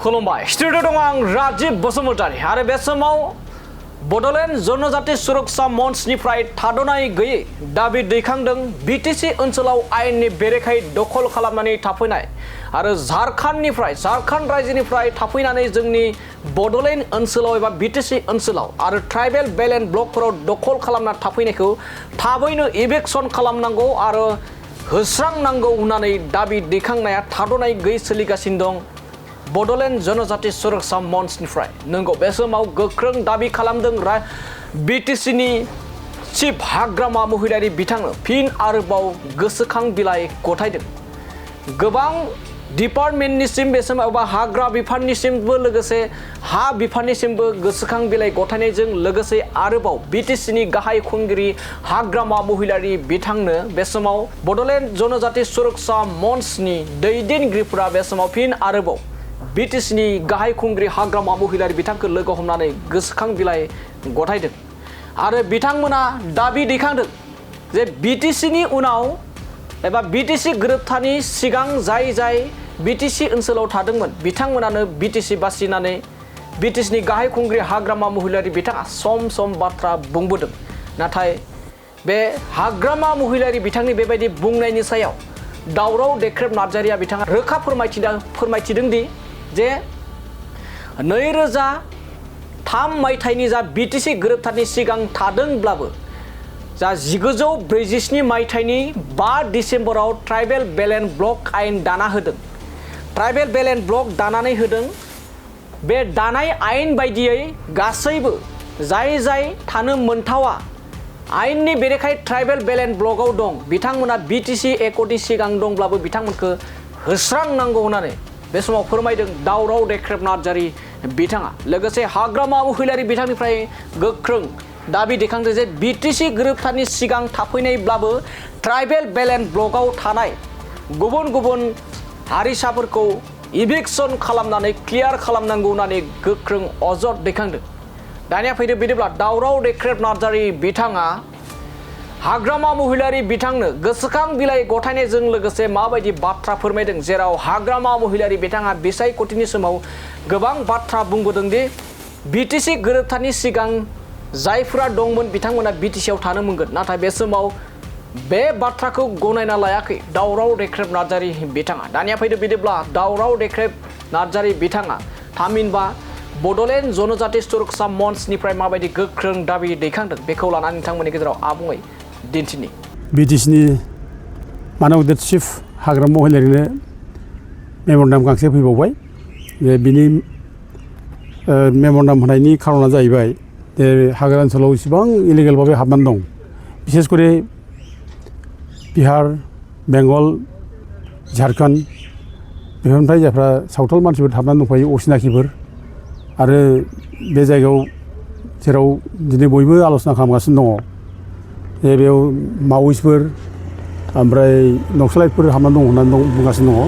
खुलुमबाय स्टुडिअ दं आं राजिब बसुमतारी आरो बे समाव बड'लेण्ड जनजाति सुरक्षा मन्चनिफ्राय थाद'नाय गैयै दाबि दैखांदों बिटिसि ओनसोलाव आयेननि बेरेखायै दखल खालामनानै थाफैनाय आरो झारखन्ड रायजोनिफ्राय थाफैनानै जोंनि बड'लेण्ड ओनसोलाव एबा बिटिसि ओनसोलाव आरो ट्राइबेल बेल्ट एन्ड ब्लकफोराव दखल खालामना थाफैनायखौ थाबैनो इभिक्सन खालामनांगौ आरो होस्रांनांगौ होननानै दाबि दैखांनाया थाद'नाय गैयै सोलिगासिनो दं बड'लेण्ड जनजाति सुरक्षा मन्चनिफ्राय नंगौ बे समाव गोख्रों दाबि खालामदों बिटिसिनि चिफ हाग्रामा महिलारि बिथांनो फिन आरोबाव गोसोखां बिलाइ गथायदों गोबां डिपार्टमेन्टनिसिम बे समाव एबा हाग्रा बिफाननिसिमबो लोगोसे हा बिफाननिसिमबो गोसोखां बिलाइ गथायनायजों लोगोसे आरोबाव बिटिसिनि गाहाय खुंगिरि हाग्रामा महिलारि बिथांनो बे समाव बड'लेण्ड जनजाति सुरक्षा मन्चनि दैदेनगिरिफोरा बे समाव फिन आरोबाव बिटिसिनि गाहाय खुंगिरि हाग्रामा महिलारि बिथांखौ लोगो हमनानै गोसोखां बिलाइ गथायदों आरो बिथांमोना दाबि दैखांदों जे बिटिसिनि उनाव एबा बिटिसि गोरोबथानि सिगां जाय बिटिसि ओनसोलाव थादोंमोन बिथांमोनानो बिटिसि बासिनानै बिटिसिनि गाहाय खुंगिरि हाग्रामा महिलारि बिथाङा सम बाथ्रा बुंबोदों नाथाय बे हाग्रामा महिलारि बिथांनि बेबायदि बुंनायनि सायाव दावराव देख्रेब नार्जारिया बिथाङा रोखा फोरमायथिदों दि जे 2003 मायथाइनि जा बिटिसि गोरोबथानि सिगां थादोंब्लाबो जा 1947 मायथाइनि 5 डिसेम्बराव ट्राइबेल बेल्ट एन्ड ब्लक आयेन दाना होदों ट्राइबेल बेल्ट एन्ड ब्लक दानानै होदों बे दानाय आयेन बायदियै गासैबो जाय थानो मोनथावा आयेननि बेरेखायै ट्राइबेल बेल्ट एन्ड ब्लकआव दं बिथांमोना बिटिसि एकर्डनि सिगां दंब्लाबो बिथांमोनखौ होस्रांनांगौ होननानै बे समाव फोरमायदों दावराव देख्रेब नार्जारि बिथाङा लोगोसे हाग्रामा महिलारि बिथांनिफ्राय गोख्रों दाबि दैखांदों जे बिटिसि गोरोबथानि सिगां थाफैनायब्लाबो ट्राइबेल बेल्ट एन्ड ब्लकआव थानाय गुबुन हारिसाफोरखौ इभिक्सन खालामनानै क्लियार खालामनांगौ होननानै गोख्रों अजद दैखांदों दानिया फैदो बिदिब्ला दावराव देख्रेब नार्जारि बिथाङा हाग्रामा महिलारि बिथांनो गोसोखां बिलाइ गथायनायजों लोगोसे माबायदि बाथ्रा फोरमायदों जेराव हाग्रामा महिलारि बिथाङा बिसायख'थिनि समाव गोबां बाथ्रा बुंबोदों दि बिटिसि गोरोबथानि सिगां जायफोरा दंमोन बिथांमोना बिटिसिआव थानो मोनगोन नाथाय बे समाव बे बाथ्राखौ गनायना लायाखै दावराव देख्रेब नार्जारि बिथाङा दानिया फैदो बिदिब्ला दावराव देख्रेब नार्जारि बिथाङा थामहिनबा बड'लेण्ड जनजाति सुरक्षा मन्चनिफ्राय माबायदि गोख्रों दाबि दैखांदों बेखौ लानानै नोंथांमोननि गेजेराव आबुङै दिन्थिनि बिटिसिनि मानव देट चिफ हाग्रामा महिलारिनो मेम'रेन्डाम गांसे फैबावबाय जे बिनि मेम'रेन्डाम होनायनि खारना जाहैबाय जे हाग्रा ओनसोलाव इसेबां इलिगेल भाबै हाबनानै दं बिसेस करे बिहार बेंगल झारखन्ड बेफोरनिफ्राय जायफ्रा सावथाल मानसिफोर हाबनानै दंफायो असिनाखिफोर आरो बे जायगायाव जेराव दिनै बयबो आल'सना खालामगासिनो दङ जे बेयाव मावइसफोर ओमफ्राय नक्सालाइटफोर हाबनानै दं होननानै बुंगासिनो दङ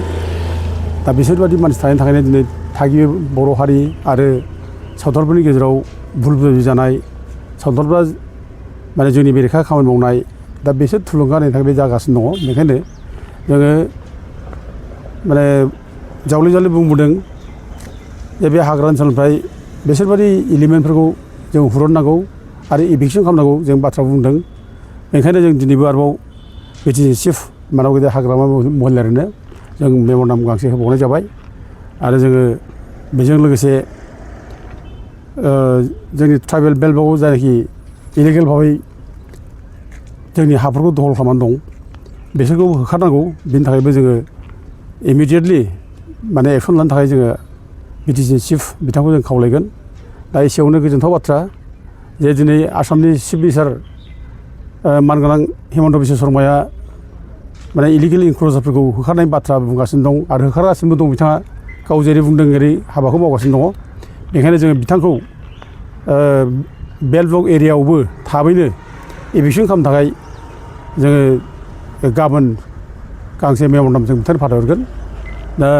दा बिसोरबादि मानसि थानायनि थाखायनो दिनै थागिबि बर' हारि आरो सावथालफोरनि गेजेराव भुल बुजिनाय जानाय सावथालफ्रा माने जोंनि बेरेखा खामानि मावनाय दा बिसोर थुलुंगा होनायनि थाखाय बे जागासिनो दङ बेखायनो जोङो माने जावले बुंबोदों जे बे हाग्रा ओनसोलनिफ्राय बिसोरबादि एलिमेन्टफोरखौ जों हुरननांगौ आरो इभिक्सन खालामनांगौ जों बाथ्रा बुंदों बेनिखायनो जों दिनैबो आरोबाव बिटिसि चिफ मानव गेदेर हाग्रामा महिलारिनो जों मेम'रेन्डाम गांसे होबावनाय जाबाय आरो जोङो बेजों लोगोसे जोंनि ट्राइबेल बेल्ट ब्लकआव जायनाखि इलिगेल भाबै जोंनि हाफोरखौ दखल खालामनानै दं बिसोरखौ होखारनांगौ बिनि थाखायबो जोङो इमिडियेटलि माने एक्सन लानो थाखाय जोङो बिटिसि चिफ बिथांखौ जों खावलायगोन दा एसेयावनो गोजोनथाव बाथ्रा जे दिनै आसामनि चिफ मिनिस्टार मानगोनां हिमन्त बिश्व शर्माया माने इलिगेल इनक्ल'जारफोरखौ होखारनायनि बाथ्रा बुंगासिनो दं आरो होखारगासिनो दं बिथाङा गाव जेरै बुंदों ओरै हाबाखौ मावगासिनो दङ बेखायनो जोङो बिथांखौ बेल्ट ब्लक एरियायावबो थाबैनो इभिक्सन खालामनो थाखाय जोङो गाबोन गांसे मेम'रेन्डाम जों बिथांनो फाथायहरगोन दा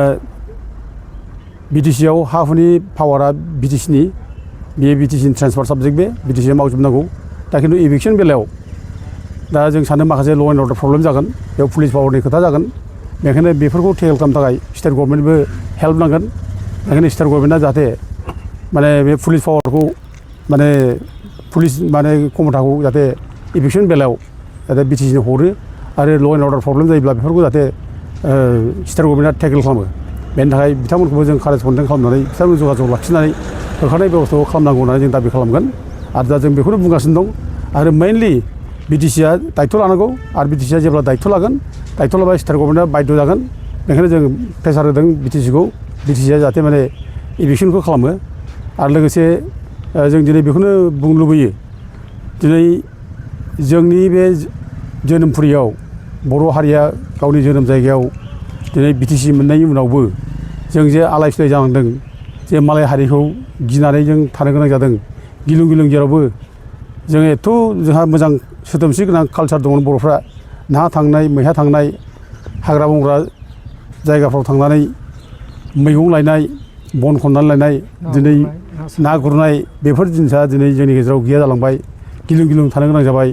बिटिसिआव हा हुनि पावारा बिटिसिनि बेयो बिटिसिनि ट्रेन्सफार साबजेक्ट बे बिटिसिआ मावजोबनांगौ दा खिन्थु इभिक्सन बेलायाव दा जों सानो माखासे ल' एन्ड अर्डार प्रब्लेम जागोन बेयाव पुलिस पावारनि खोथा जागोन बेखायनो बेफोरखौ टेकेल खालामनो थाखाय स्टेट गभर्नमेन्टबो हेल्प नांगोन बेखायनो स्टेट गभर्नमेन्टआ जाहाथे माने बे पुलिस पावारखौ माने पुलिस माने क्षमताखौ जाहाथे इभिकसन बेलायाव जाहाथे बिटिसिनो हरो आरो ल' एन्ड अर्डार प्रब्लेम जायोब्ला बेफोरखौ जाहाथे स्टेट गभर्नमेन्टआ टेकेल खालामो बेनि थाखाय बिथांमोनखौबो जों कारेजपन्डेन्ट खालामनानै बिथांमोन जगाजग लाखिनानै होखारनाय बेबस्थाखौ खालामनांगौ होननानै जों दाबि खालामगोन आरो दा जों बेखौनो बुंगासिनो दं आरो मेइनलि बिटिसिआ दायथ' लानांगौ आरो बिटिसिआ जेब्ला दायथ' लागोन दायथ' लाबा स्टेट गभर्नमेन्टआ बाध्य जागोन बेखायनो जों प्रेसार होदों बिटिसिखौ बिटिसिआ जाहाथे माने इभिकसनखौ खालामो आरो लोगोसे जों दिनै बेखौनो बुंनो लुबैयो दिनै जोंनि बे जोनोमफुरियाव बर' हारिया गावनि जोनोम जायगायाव दिनै बिटिसि मोननायनि उनावबो जों जे आलाय सिलाय जानांदों जे मालाय हारिखौ गिनानै जों थानो गोनां जादों गिलुं गिलुं जेरावबो जों एथ' जोंहा मोजां सोदोमस्रि गोनां कालचार दंमोन बर'फ्रा नाहा थांनाय मैहा थांनाय हाग्रा बंग्रा जायगाफ्राव थांनानै मैगं लायनाय बन खननानै लायनाय दिनै ना गुरनाय बेफोर जिनिसा दिनै जोंनि गेजेराव गैया जालांबाय गिलुं गिलुं थानो गोनां जाबाय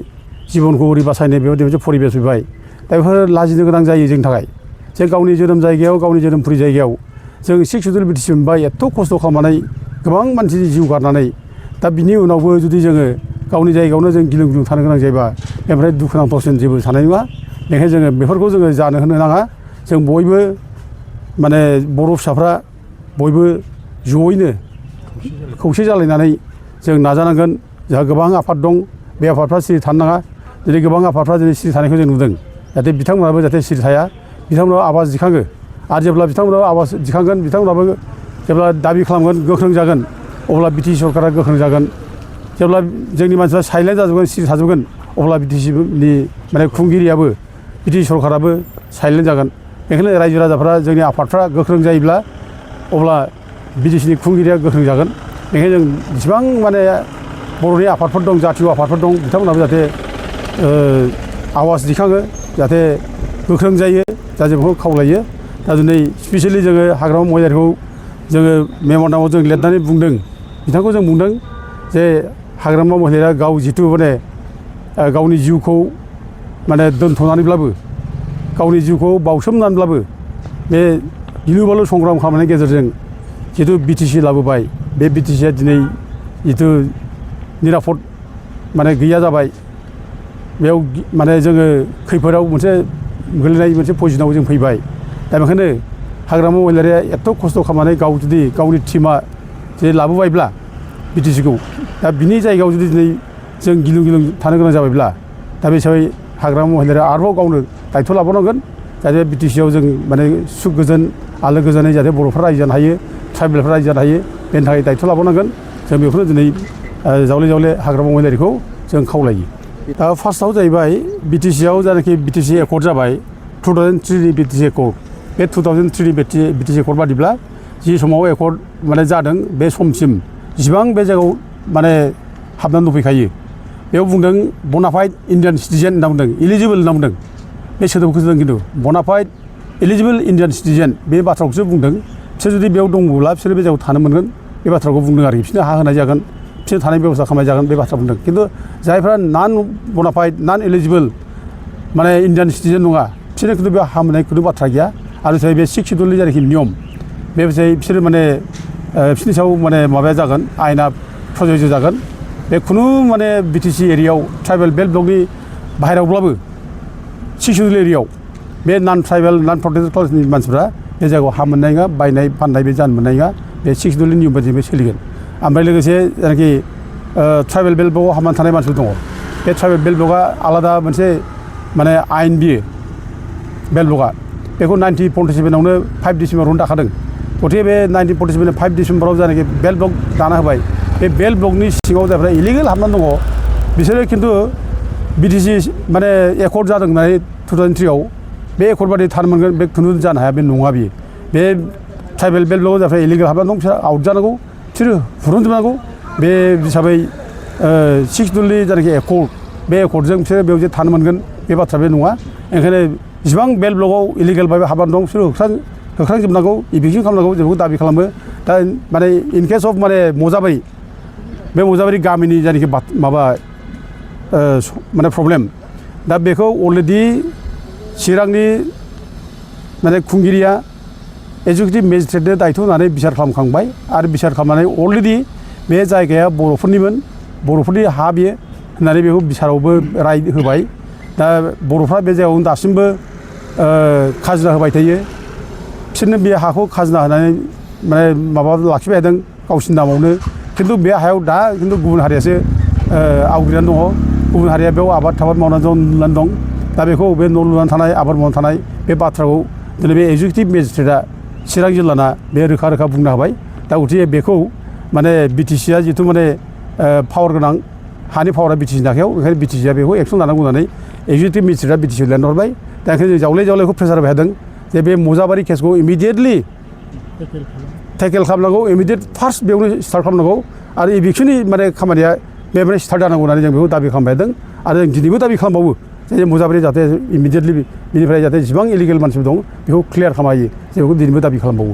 जिबनखौ ओरै बासायनो बेबायदि मोनसे परिबेस फैबाय दा बेफोर लाजिनो गोनां जायो जोंनि थाखाय जों गावनि जोनोम जायगायाव गावनि जोनोमफुरि जायगायाव जों 6 सिडुल बिटिसि मोनबाय एथ' खस्थ' खालामनानै गोबां मानसि जिउ गारनानै दा बिनि उनावबो जुदि जोङो गावनि जायगायावनो जों गिलुं गिलुं थानो गोनां जायोबा बेनिफ्राय दुखुनांथावसिन जेबो थानाय नङा बेनिखायनो जोङो बेफोरखौ जोङो जानो होनो नाङा जों बयबो माने बर' फिसाफ्रा बयबो जयैनो खौसे जालायनानै जों नाजानांगोन जोंहा गोबां आफाद दं बे आफादफ्रा सिरि थानो नाङा दिनै गोबां आफादफ्रा दिनै सिरि थानायखौ जों नुदों जाहाथे बिथांमोनाबो जाहाथे सिरि थाया बिथांमोनाबो आवाज दिखाङो आरो जेब्ला बिथांमोनाबो आवाज दिखांगोन बिथांमोनाबो जेब्ला दाबि खालामगोन गोख्रों जागोन अब्ला बिटिसि सरकारा गोख्रों जागोन जेब्ला जोंनि मानसिफ्रा साइलेन्ट जाजोबगोन सिरि थाजोबगोन अब्ला बिटिसिनि माने खुंगिरियाबो बिटिसि सरकाराबो साइलेन्ट जागोन बेखायनो रायजो राजाफ्रा जोंनि आफादफ्रा गोख्रों जायोब्ला अब्ला बिटिसिनि खुंगिरिया गोख्रों जागोन बेखायनो जों जेसेबां माने बर'नि आफादफोर दं जातीय आफादफोर दं बिथांमोनाबो जाहाथे आवाज दिखाङो जाहाथे गोख्रों जायो दा जों बेखौ खावलायो दा दिनै स्पेसियेलि जोङो हाग्रामा महिलारिखौ जोङो मेम'रेन्डामाव जों लिरनानै बुंदों बिथांखौ जों बुंदों जे हाग्रामा महिलारिया गाव जिथु माने गावनि जिउखौ माने दोनथ'नानैब्लाबो गावनि जिउखौ बावसोमनानैब्लाबो बे गिलु बालु संग्राम खालामनायनि गेजेरजों जिथु बिटिसि लाबोबाय बे बिटिसिआ दिनै जिथु निरापद माने गैया जाबाय बेयाव माने जोङो खैफोदाव मोनसे गोलैनाय मोनसे पजिसनाव जों फैबाय दा बेखायनो हाग्रामा महिलारिया एथ' खस्थ' खालामनानै गाव जुदि गावनि टिमा जे लाबोबायब्ला बिटिसिखौ दा बिनि जायगायाव जुदि दिनै जों गिलुं गिलुं थानो गोनां जाबायब्ला दा बे हिसाबै हाग्रामा महिलारिया आरोबाव गावनो दायथ' लाबावनांगोन जाहाथे बिटिसिआव जों माने सुख गोजोन आलो गोजोनै जाहाथे बर'फ्रा रायजो जानो हायो ट्राइबेलफ्रा रायजो जानो हायो बेनि थाखाय दायथ' लाबावनांगोन जों बेखौनो दिनै जावले जावले हाग्रामा महिलारिखौ जों खावलायो दा फार्स्टआव जाहैबाय बिटिसिआव जायनाखि बिटिसि एकर्ड जाबाय 2003नि बिटिसि एकर्ड बे 2003नि बिटिसि एकर्ड बादिब्ला जि समाव एकर्ड माने जादों बे समसिम जिसिबां बे जायगायाव माने हाबनानै दंफैखायो बेयाव बुंदों बनाफाइड इन्डियान सिटिजेन होनना बुंदों इलिजिबोल होनना बुंदों बे सोदोबखौ सोदों खिन्थु बनाफाइड इलिजिबोल इन्डियान सिटिजेन बे बाथ्राखौसो बुंदों बिसोर जुदि बेयाव दंब्ला बिसोरो बे जायगायाव थानो मोनगोन बे बाथ्राखौ बुंदों आरोखि बिसोरनो हा होनाय जागोन बिसोर थानाय बेबस्था खालामनाय जागोन बे बाथ्रा बुंदों खिन्थु जायफ्रा नन बनाफाइड नन इलिजिबोल माने इन्डियान सिटिजेन नङा बिसोरनो खिन्थु बेयाव हा मोननाय खुनु बाथ्रा गैया आरो बे 6 सिडुलनि जायनाखि नियम बे बिसोरो माने बिसोरनि सायाव माने माबाया जागोन आयेना प्रजज्य जागोन बे खुनु माने बिटिसि एरियायाव ट्राइबेल बेल्ट ब्लकनि बाहेरायावब्लाबो 6 सिडुल एरियायाव बे नन ट्राइबेल नन प्रटेक्टेड क्लासनि मानसिफ्रा बे जायगायाव हा मोननाय नङा बायनाय फाननाय बे जानो मोननाय नङा बे 6 सिडुलनि नियम बायदि बे सोलिगोन ओमफ्राय लोगोसे जायनाखि ट्राइबेल बेल्ट ब्लकआव हाबनानै थानाय मानसिफोर दङ बे ट्राइबेल बेल्ट ब्लकआ आलादा मोनसे माने आयेन बियो बेल्ट ब्लकआ बेखौ 1947आवनो 5 डिसेम्बरावनो दाखादों गथिखे बे 1947 5 डिसेम्बराव जायनाखि बेल्ट ब्लक दाना होबाय बे बेल्ट ब्लकनि सिङाव जायफ्रा इलिगेल हाबनानै दङ बिसोरो खिन्थु बिटिसि माने एकर्ड जादों होननानै 2003आव बे एकर्ड बादि थानो मोनगोन बे खुनु जानो हाया बे नङा बियो बे ट्राइबेल बेल्ट ब्लकआव जायफ्रा इलिगेल हाबनानै दं बिसोर आउट जानांगौ बिसोरो हुरुनजोबनांगौ बे हिसाबै 6 सिडुलनि जायनाखि एकर्ड बे एकर्डजों बिसोरो बेयाव जे थानो मोनगोन बे बाथ्रा बे नङा ओंखायनो जेसेबां बेल्ट ब्लकआव इलिगेल बायबो हाबनानै दं बिसोरो होख्रांजोबनांगौ इभिकसन खालामनांगौ जों बेखौ दाबि खालामो दा माने इन केस अफ माने मजाबारि बे मजाबारि गामिनि जायनाखि माबा माने प्रब्लेम दा बेखौ अलरेडि चिरांनि माने खुंगिरिया एजुकेटिभ मेजिस्ट्रेटनो दायथ' होनानै बिसार खालामखांबाय आरो बिसार खालामनानै अलरेडि बे जायगाया बर'फोरनिमोन बर'फोरनि हा बियो होननानै बेखौ बिसारावबो राय होबाय दा बर'फ्रा बे जायगायावनो दासिमबो खाजोना होबाय थायो बिसोरनो बे हाखौ खाजोना होनानै माने माबा लाखिबाय थादों गावसिनि नामावनो खिन्थु बे हायाव दा खिन्थु गुबुन हारियासो आवग्रिनानै दङ गुबुन हारिया बेयाव आबाद मावनानै दं दा बेखौ बे न' लुनानै थानाय आबाद मावनानै थानाय बे बाथ्राखौ दिनै बे एजुकेटिभ मेजिस्ट्रेटआ चिरां जिल्लाना बे रोखा रोखा बुंनो हाबाय दा गथिखे बेखौ माने बिटिसिआ जिथु माने पावार गोनां हानि पावारा बिटिसिनि आखायाव ओंखायनो बिटिसिआ बेखौ एक्सन लानांगौ होननानै एजुकेटिभ मेजिस्ट्रेटआ बिटिसिआव लिरहरबाय दा ओंखायनो जों जावले प्रेसार होबाय थादों जे बे मुजाबारि केसखौ इमिडियेटलि टेकेल खालामनांगौ इमिडियेट फार्स्ट बेयावनो स्टार्ट खालामनांगौ आरो इभिक्सननि माने खामानिया बेनिफ्राय स्टार्ट जानांगौ होननानै जों बेखौ दाबि खालामबाय थादों आरो जों दिनैबो दाबि खालामबावो जे मुजाबारि जाहाथे इमिडियेटलि बेनिफ्राय जाहाथे जेसेबां इलिगेल मानसिफोर दं बेखौ क्लियार खालामनो हायो जों बेखौ दिनैबो दाबि खालामबावो